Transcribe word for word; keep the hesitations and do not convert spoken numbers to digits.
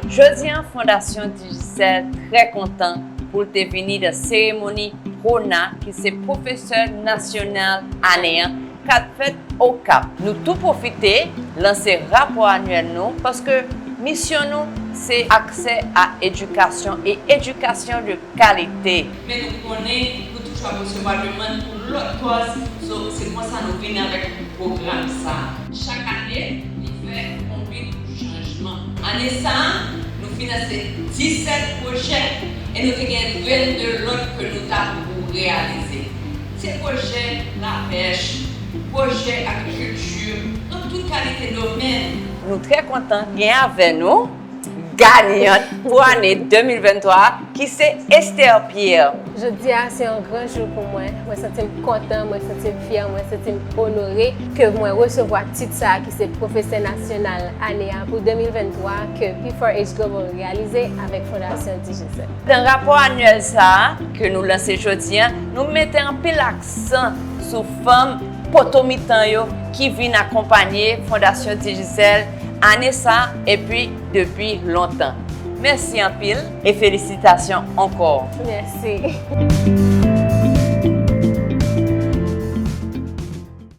Jodi a, Fondasyon Digicel trè kontan pou l te vini nan seremoni Prona, ki se pwofesè nasyonal ane an, k ap fèt Okap. Nou tou pwofite lanse rapò anyèl nou, paske misyon nou se aksè a edikasyon e edikasyon de kalite. Men nou konnen nou toujou ap resevwa demann pou lòt kòz, so, se konsa nou vin avèk pwogram sa a. Chak ane, li fè konbit chanjman. Ane sa a, nou finanse disèt pwojè e nou te gen vennde lòt ke nou ta pou reyalize. Se pwojè lapèch, pwojè agrikilti, nan tout kalite domèn. Nou trè kontan gen avè nou ganyant pou ane de mil venntwa a, ki se Esther Pierre. Jodi a, se yon gran jou pou mwen. Mwen santi m kontan, mwen santi m fyè, mwen santi m onore ke mwen resevwa tit sa a ki se pwofesè nasyonal ane a pou de mil venntwa ke P four H Global reyalize avèk Fondasyon Digicel. Nan rapò anyèl sa a ke nou lanse jodi a, nou mete anpil aksan sou fanm poto mitan yo ki vin akonpanye Fondasyon Digicel ane sa a epi depi lontan. Mèsi anpil e felisitasyon ankò. Mèsi.